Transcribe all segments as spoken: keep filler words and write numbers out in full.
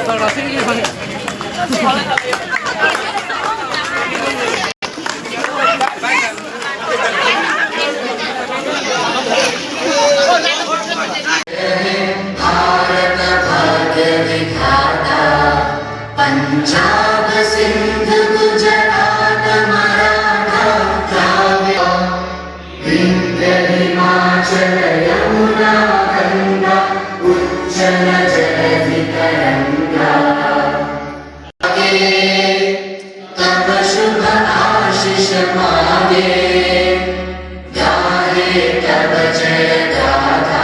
भारत भाग्य विधाता, पंजाब सिंध गुजरात मराठा द्राविड़, विंध्य हिमाचल यमुना गंगा उच्छल जलधि तरंगा। तब शुभ आशीष मांगे, गाहे तब जय गाथा।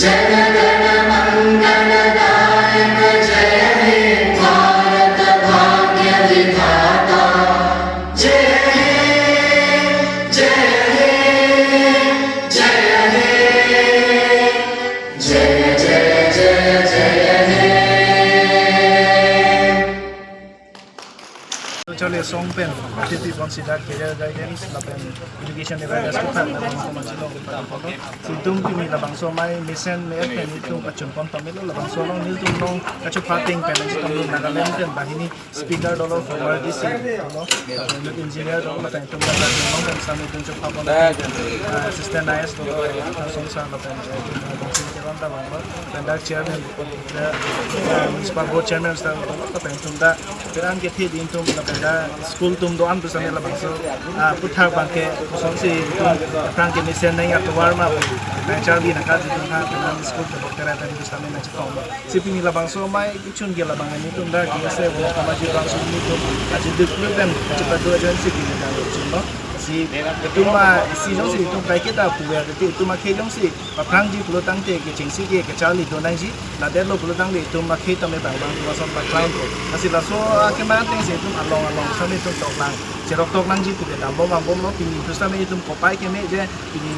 जन गण मंगल दायक जय हे भारत भाग्य विधाता। जय हे, जय हे, जय हे। जय जय जय जय हे। Charli asong pen, T P Bonsidak career guidance, lapen education awareness ko than, lapen ko mansi long ko. Situm pini labangso amei mesen me pen itum pachun pon pamelo, labangso along nelitum along kachopating pen, situm Nagaland pen banghini speaker dolo, former D C dolo, lapen engineer dolo, lapen itum dak dak dolo, lapen sami itum chopha pon, ah, assistant I A S dolo, lapen song sa, lapen itum, ah, Bongsi Teron ta vanglo, lapen dak chairman, ah, municipal board chairman ta dolo, lapen itum dak, pirang kethe ding itum, lapen dak school atum do-an pu sami labangso, ah, puthak abangke, kosonsi itum, aphrang kemesen nang atovar ma, lapen charli nangkardun tha, lapen school kebok terai pen itum sami nangchetong. Si pini labangso amei kechun ke labang nelitum dak K S A Volongkom Aji abangso nelitum aji duklu pen chepadu ajoin si pini dak chunlo. Si itum a isi jongsi itum kaiketa puver te itum akhei jongsi paphrangji pulo tangte kechengsi ke kecharli do nangji, ladetlo pulo tangte itum akhei tame bang bang itum ason paklang do. Lasi laso akemang atengsi itum along along sami itum toklang, cherok tok nangji puke dambom angbomlo. Pini itum sami itum kopai keme je, pini,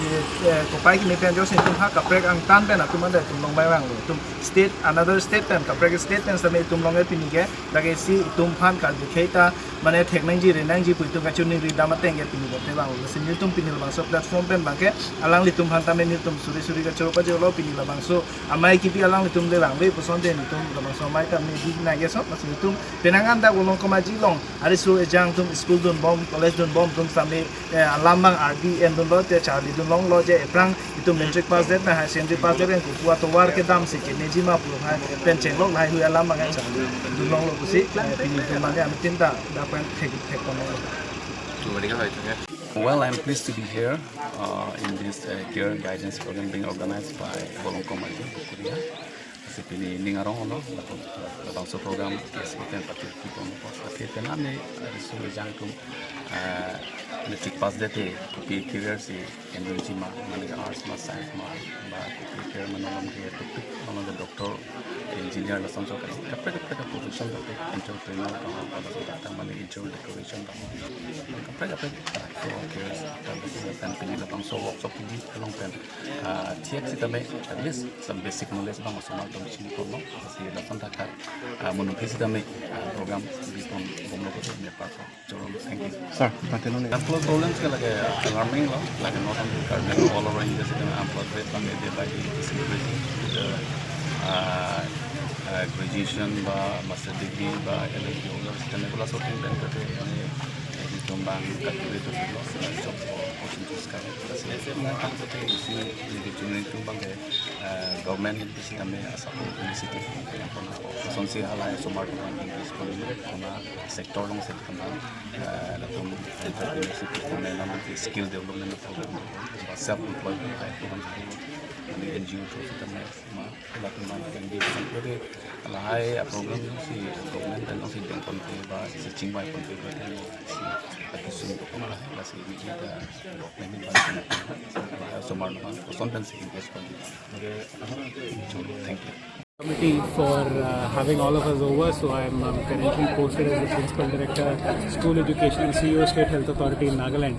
eh, kopai keme pen jongsi itum ha kaprek angtan pen atum anda itum longbai vanglo. Itum state, another state pen, kaprek state pen sami itum long-e pini ke, lake si itum aphan Karbi akhei ta, mane thek nangji, ri nangji pu itum kachiningri dam ateng ke pini bote vanglo. Si nelitum pini labangso platform pen abangke, alanglitum aphan tame nelitum suri suri kachoro pajirlo, pini labangso amei kipi alanglitum le vangve puson te nelitum labangso amei tame di nangkeso, lasi nelitum penang an dak Volongkom Aji along, ariso ejang atum school dunbom, college dunbom atum sami, eh, alam abang ardi endunlo, te charlidun longlo je, aphrang itum matric pass det na, higher secondary pass det pen kopu atovar kedamsi keneji ma pu hai pen chenglok lahai hui alam abang charlidun longlo pusi, eh, pini itum abangke ameeting ta dak pen thek thek pon longlo. Well, I'm pleased to be here, uh, in this, uh, career guidance program being organized by Volongkom Aji Bokoria. Si pini ning arong lo, labangso program K S A pen pati kipon ko. Pati pen ami, eh, riso ejang atum, eh, matric pass det te, kopi career si endunji ma, mane arts ma, science ma, ba kopi career mane along ke tuk tuk, along ke doctor, engineer, lasonso kaprek kaprek profession, ba entrepreneur, ba, ba, ba, ba, mane interior decoration, ba, kaprek kaprek, ah, so, careers, ta, ba, pen pini labangso workshop pini along pen, ah, thiak sitame, at least some basic knowledge abang osomar atum chini pon lo, si lason thaktha, ah, monophi sitame, ah, program bipon bomlo pusi me parpo. Choro, thank you. Sir, continue. Ample problems ke lake alarming lo, lake not only Karbi, all over India sitame ample rate abang day by day is increasing. The, ah, ah, graduation ba master degree ba L L B holders, kami pula sorting dan kami, eh, itum abang kalkulator lo, job opportunities kami. Kasi, ang sa isi, isi, isi, itum abang ke, eh, government sitame asap initiative yang pernah, kosonsi halahai osomar atum abang increase pon, kona sector alongsi itum abang, eh, latum entrepreneurship sitame, latum skill development program, self employment hai program sitame, mane N G O through sitame, ma, latum abang engage. Jadi, lahai program si government pen alongsi dengponpe ba, si chingvaiponpe ba, si, lasi sum ko kona lahai, lasi ini kita government abang, lahai osomar abang, koson pensi engage pon. Okay, thank you. Committee for, uh, having all of us over. So I'm, um, currently posted as the Principal Director, School Education, C E O, State Health Authority in Nagaland.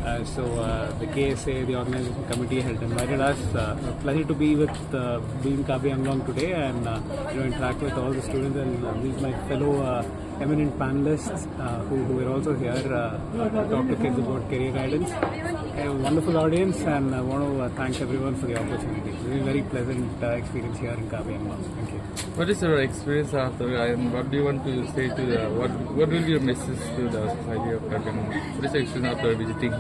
Uh, so, uh, the K S A, the organization committee had invited us. Uh, a pleasure to be with, uh, Being Karbi Anglong today and, uh, you know, interact with all the students and, uh, meet my fellow, uh, eminent panelists uh, who, who were also here uh, to talk to kids about career guidance. A wonderful audience, and I want to uh, thank everyone for the opportunity. It's been a very pleasant uh, experience here in Karbi Anglong. Thank you. What is your experience after, and what do you want to say to the, what, what will be your message to the society of Karbi Anglong? What is your experience after visiting?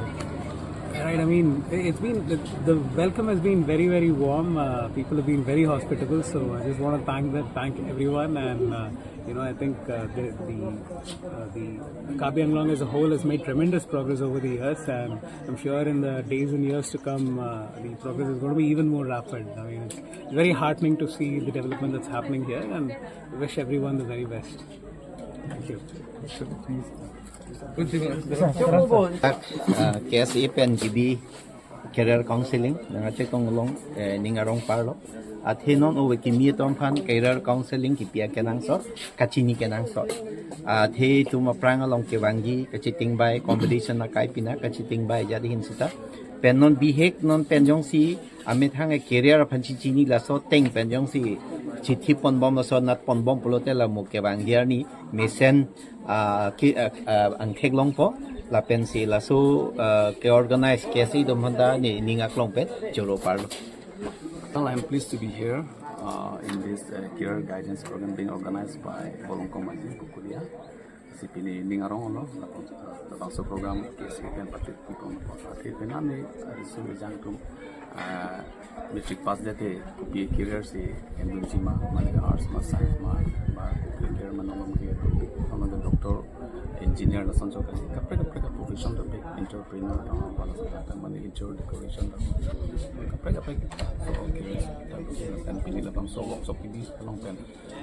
Right, I mean, it's been the, the welcome has been very, very warm. Uh, people have been very hospitable, so I just want to thank them, thank everyone, and uh, you know, I think uh, the the, uh, the Karbi Anglong as a whole has made tremendous progress over the years, and I'm sure in the days and years to come, uh, the progress is going to be even more rapid. I mean, it's very heartening to see the development that's happening here, and I wish everyone the very best. Thank you. Ah, K S A pen G B career counseling nangkachetong along eh, ning arong parlo. Athe non ove kimi atum aphan career counseling kipi akenangsot, kachini kenangsot. Athe itum aphrang along kevangji kachithing bai competition akai pina kachithing bai jadi hin sita. Pen non bihek non pen jongsi amethang a career aphan chichini laso ateng pen jongsi chithi ponbom laso nat ponbom pulote la mo kevangji arni mesen ah, ki, ah, ah, angthek longpo lapensi laso ah, ke organize K S A atum aphanta ne ning aklong pen choro parlo. Well, I'm pleased to be here uh, in this uh, career guidance program being organized by Bolongkong Manjil Kukulia. Si pini ning arong lo, labangso program K S A pen patit pipon lo. Athe penang ne, uh, isu ejang atum uh, matric pass date kopi career si endunji ma, mane arts ma, science ma, ba kopi career ma, non ke, non ke doctor, engineer lason so kan. Kaprek kaprek profession to be entrepreneur to, ba lason kan, mane interior decoration to. Kaprek kaprek so career kan pini labangso workshop pini along pen.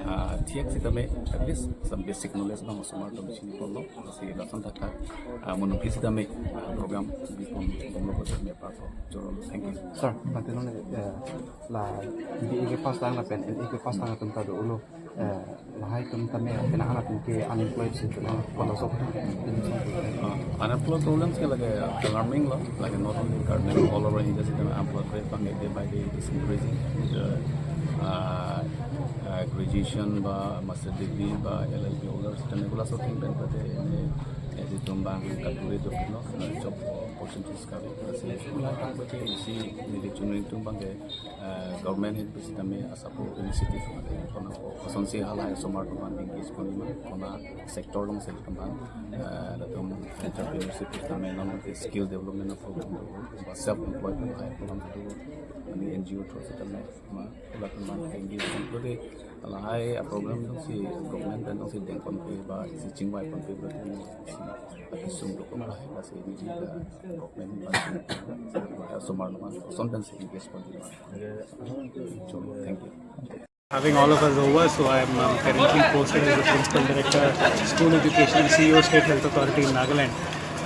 Ah, thiak sitame at least some basic knowledge bang osomar atum chini ponlo. Si lason thakthak ah, monophi sitame ah, program bipon bomlo ko sitame parpo. Choro, thank you. Sir, mate non eh, la B A ke pass tang lapen M A ke pass tang atum ta dolo. Eh, lahai atum tame penang atum ke unemployed si tame kola sok. Uh, unemployed problems ke lage alarming lo, lage not only Karbi, all over India sitame unemployed rate bang day by day is increasing. The uh, uh, graduation ba master degree ba L L B holders sitame kola sok thing pen pate ne eh, itum bang kadure jok lo, uh, job opportunities kave. Sila tang pate isi neli chunri atum bang ke uh, government hin sitame asapo initiative ave. Kona kosonsi halahai osomar atum aphan engage ponji ma, kona sector along si kemang, eh, latum entrepreneurship sitame non skill development program do, ba self employment hai program do, mane N G O through sitame ma, latum aphan engage pon. Jadi lahai program jongsi government pen jongsi dengpon pe ba isi chingvai pon pe berarti isi sum do lahai, lasi ini juga government ba osomar atum aphan koson pensi engage ponji ma. Choro, thank you. Having all of us over, so I'm um, currently posted as the Principal Director, School Education, C E O, State Health Authority in Nagaland.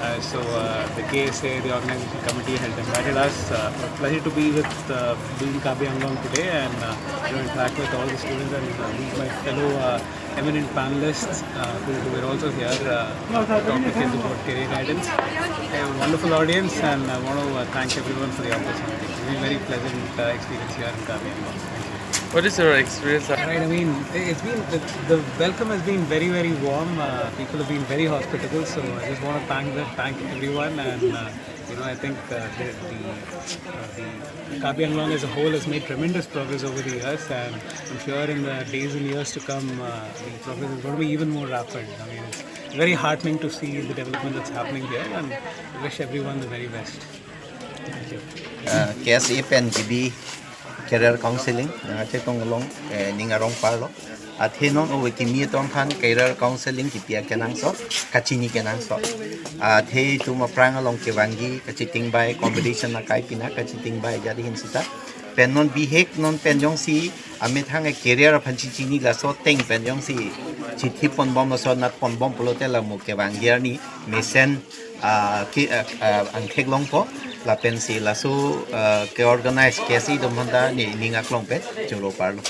Uh, so uh, the K S A, the organization committee, has invited us. Uh, a pleasure to be with uh, being Karbi Anglong today and uh, you know, interact with all the students and uh, meet my fellow uh, eminent panelists uh, who, who were also here uh, to talk to kids about career guidance. A wonderful audience, and I want to uh, thank everyone for the opportunity. It's been a very pleasant uh, experience here in Karbi Anglong. Thank you. What is your experience? Right, I mean, it's been the, the welcome has been very, very warm. Uh, people have been very hospitable, so I just want to thank them, thank everyone, and uh, you know, I think uh, the, the, uh, the Karbi Anglong as a whole has made tremendous progress over the years, and I'm sure in the days and years to come, uh, the progress is going to be even more rapid. I mean, it's very heartening to see the development that's happening here, and I wish everyone the very best. Thank you. Ah, K S A pen G B career counseling nangkachetong along eh, ning arong parlo. Athe non ove kimi atum aphan career counseling kipi akenangsot, kachini kenangsot. Athe itum aphrang along kevangji kachithing bai competition akai pina kachithing bai jadi hin sita. Pen non bihek non pen jongsi amethang a career aphan chichini laso ateng pen jongsi chithi ponbom laso nat ponbom pulote la mo kevangji arni mesen ah, ki, ah, ah, angthek longpo lapensi laso ah, ke organize K S A atum aphanta ne ning aklong pen choro parlo.